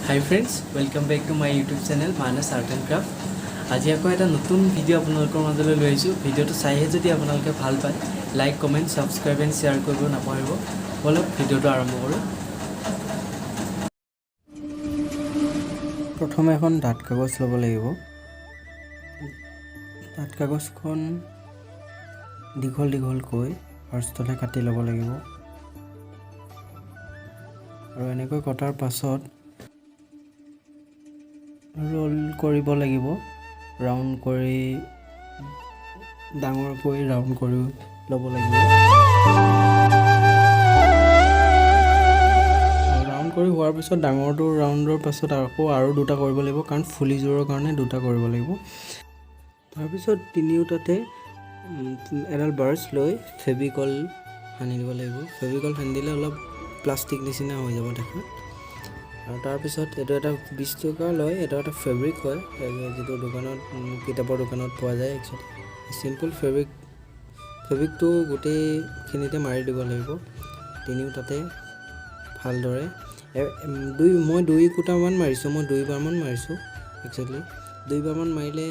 Hi friends, welcome back to my YouTube channel Manas art and craft. আজি আকৌ এটা নতুন ভিডিঅ' আপোনালোকৰ মাজলৈ লৈ আহিছোঁ। ভিডিঅ'টো চাইহে যদি আপোনালোকে ভাল পায়, like, comment, subscribe and share কৰিব নাপাহৰিব। ব'লক, ভিডিঅ'টো আৰম্ভ কৰোঁ। প্ৰথমে এখন ডাঠ কাগজ ল'ব লাগিব। ডাঠ কাগজখন দীঘল দীঘলকৈ ফাৰ্ষ্টতে কাটি ল'ব লাগিব আৰু এনেকৈ কটাৰ পাছত ৰোল কৰিব লাগিব। ৰাউণ্ড কৰি, ডাঙৰকৈ ৰাউণ্ড কৰি ল'ব লাগিব। ৰাউণ্ড কৰি হোৱাৰ পিছত, ডাঙৰটো ৰাউণ্ডৰ পাছত আকৌ আৰু দুটা কৰিব লাগিব, কাৰণ ফুলিযোৰৰ কাৰণে দুটা কৰিব লাগিব। তাৰপিছত তিনিওটাতে এডাল ব্ৰাছ লৈ ফেভিকল সানি দিব লাগিব। ফেভিকল সানি দিলে অলপ প্লাষ্টিক নিচিনা হৈ যাব দেখাত। আৰু তাৰপিছত এইটো এটা 20 টকা লয়। এইটো এটা ফেব্ৰিক হয়, এই যিটো দোকানত, কিতাপৰ দোকানত পোৱা যায়। Actually simple fabric. ফেব্ৰিকটো গোটেইখিনিতে মাৰি দিব লাগিব, তিনিওটাতে ভালদৰে। দুই মই দুই কুটামান মাৰিছোঁ, মই দুইবাৰমান মাৰিছোঁ। একচুৱেলি দুইবাৰমান মাৰিলে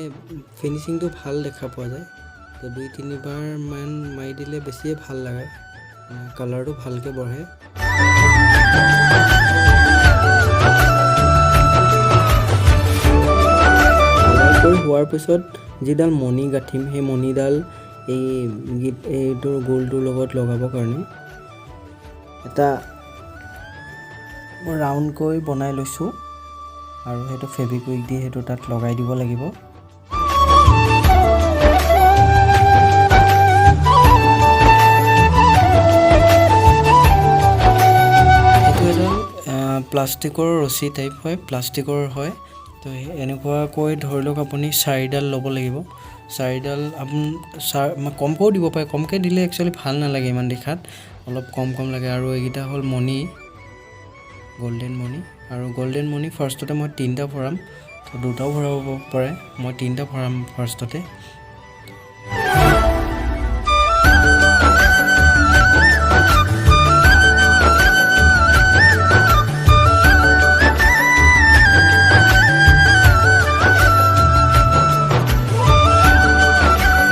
ফিনিচিংটো ভাল দেখা পোৱা যায়। তো দুই তিনিবাৰমান মাৰি দিলে বেছিয়ে ভাল লাগে, কালাৰটো ভালকৈ বঢ়ে। কালাৰ কৰি হোৱাৰ পিছত যিডাল মণি গাঁঠিম, সেই মণিডাল এই গীত এইটোৰ গোলটোৰ লগত লগাবৰ কাৰণে এটা ৰাউণ্ডকৈ বনাই লৈছোঁ আৰু সেইটো ফেভিকুইক দি সেইটো তাত লগাই দিব লাগিব। সেইটো এডাল প্লাষ্টিকৰ ৰছী টাইপ হয়, প্লাষ্টিকৰ হয়। তো এনেকুৱাকৈ ধৰি লওক আপুনি চাৰিডাল ল'ব লাগিব। চাৰিডাল আপুনি কমকৈও দিব পাৰে। কমকৈ দিলে একচুৱেলি ভাল নালাগে ইমান দেখাত, অলপ কম কম লাগে। আৰু এইকেইটা হ'ল মণি, গল্ডেন মণি। আৰু গল্ডেন মণি ফাৰ্ষ্টতে মই তিনিটা ভৰাম। তো দুটাও ভৰাব পাৰে, মই তিনিটা ভৰাম ফাৰ্ষ্টতে।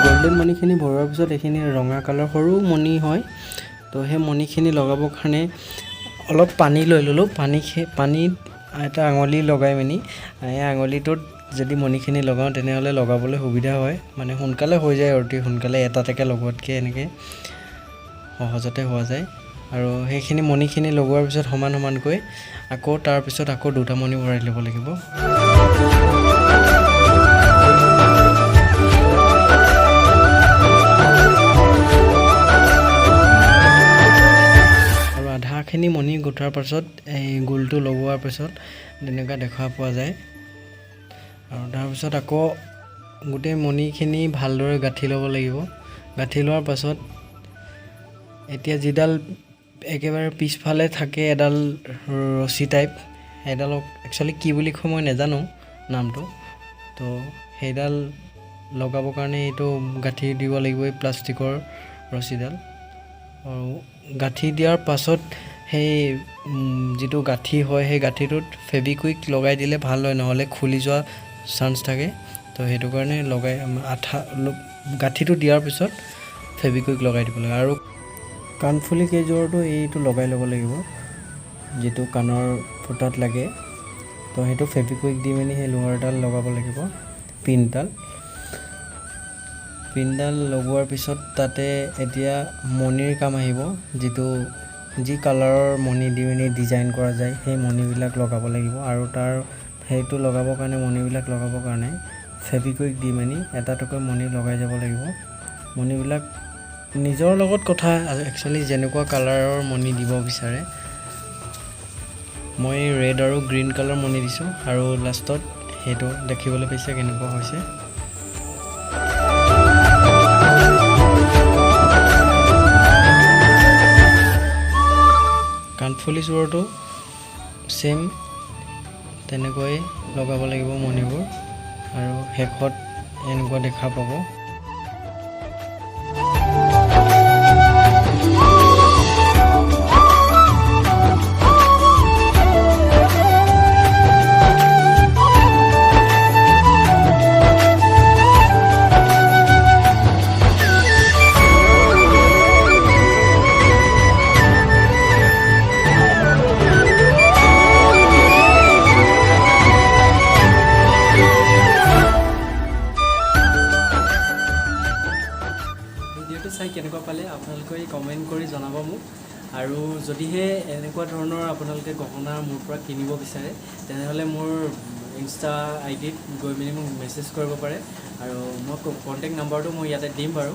গল্ডেন মণিখিনি ভৰোৱাৰ পিছত এইখিনি ৰঙা কালাৰ সৰু মণি হয়। তো সেই মণিখিনি লগাবৰ কাৰণে অলপ পানী লৈ ল'লোঁ। পানীত এটা আঙুলি লগাই পিনি এই আঙুলিটোত যদি মণিখিনি লগাওঁ, তেনেহ'লে লগাবলৈ সুবিধা হয়, মানে সোনকালে হৈ যায়, অতি সোনকালে। এটা এটাকৈ লগোৱাতকৈ এনেকৈ সহজতে হোৱা যায়। আৰু সেইখিনি মণিখিনি লগোৱাৰ পিছত সমান সমানকৈ আকৌ তাৰপিছত আকৌ দুটা মণি ভৰাই ল'ব লাগিব। আৰু আধাখিনি মণি গুঠাৰ পাছত, এই গোলটো লগোৱাৰ পাছত তেনেকুৱা দেখা পোৱা যায়। আৰু তাৰপিছত আকৌ গোটেই মণিখিনি ভালদৰে গাঁঠি ল'ব লাগিব। গাঁঠি লোৱাৰ পাছত এতিয়া যিডাল একেবাৰে পিছফালে থাকে এডাল ৰছী টাইপ, সেইডালক একচুৱেলি কি বুলি কয় মই নাজানো নামটো। তো সেইডাল লগাবৰ কাৰণে এইটো গাঁঠি দিব লাগিব, এই প্লাষ্টিকৰ ৰছীডাল। আৰু গাঁঠি দিয়াৰ পাছত সেই যিটো গাঁঠি হয়, সেই গাঁঠিটোত ফেভিকুইক লগাই দিলে ভাল হয়, নহ'লে খুলি যোৱা চান্স থাকে। তো সেইটো কাৰণে লগাই আঠা গাঁঠিটো দিয়াৰ পিছত ফেভিকুইক লগাই দিব লাগে। আৰু কাণফুলি কেইযোৰতো এইটো লগাই ল'ব লাগিব, যিটো কাণৰ ফুটাত লাগে। তো সেইটো ফেভিকুইক দি মেলি সেই লোহাৰডাল লগাব লাগিব, পিনডাল। পিনডাল লগোৱাৰ পিছত তাতে এতিয়া মণিৰ কাম আহিব। যিটো যি কালাৰৰ মণি দি পিনি ডিজাইন কৰা যায়, সেই মণিবিলাক লগাব লাগিব। আৰু তাৰ সেইটো লগাবৰ কাৰণে, মণিবিলাক লগাবৰ কাৰণে ফেভিকুইক দি মেলি এটা এটাকৈ মণি লগাই যাব লাগিব। মণিবিলাক নিজৰ লগত কথা একচুৱেলি, যেনেকুৱা কালাৰৰ মণি দিব বিচাৰে। মই ৰেড আৰু গ্ৰীণ কালাৰ মণি দিছোঁ। আৰু লাষ্টত সেইটো দেখিবলৈ পাইছে কেনেকুৱা হৈছে। কাণফুলি যোৰটো ছেইম তেনেকৈ লগাব লাগিব মণিবোৰ আৰু শেষত এনেকুৱা দেখা পাব। আৰু যদিহে এনেকুৱা ধৰণৰ আপোনালোকে গহনা মোৰ পৰা কিনিব বিচাৰে, তেনেহ'লে মোৰ ইনষ্টা আইডিত গৈ মেলি মোক মেছেজ কৰিব পাৰে আৰু মই কণ্টেক্ট নাম্বাৰটো মই ইয়াতে দিম বাৰু।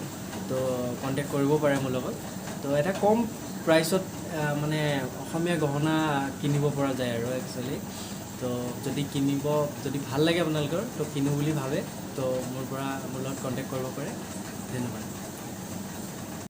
তো কণ্টেক্ট কৰিব পাৰে মোৰ লগত। তো এটা কম প্ৰাইচত মানে অসমীয়া গহনা কিনিব পৰা যায় আৰু একচুৱেলি। তো যদি কিনিব, যদি ভাল লাগে আপোনালোকৰ, তো কিনো বুলি ভাবে, তো মোৰ লগত কণ্টেক্ট কৰিব পাৰে। ধন্যবাদ।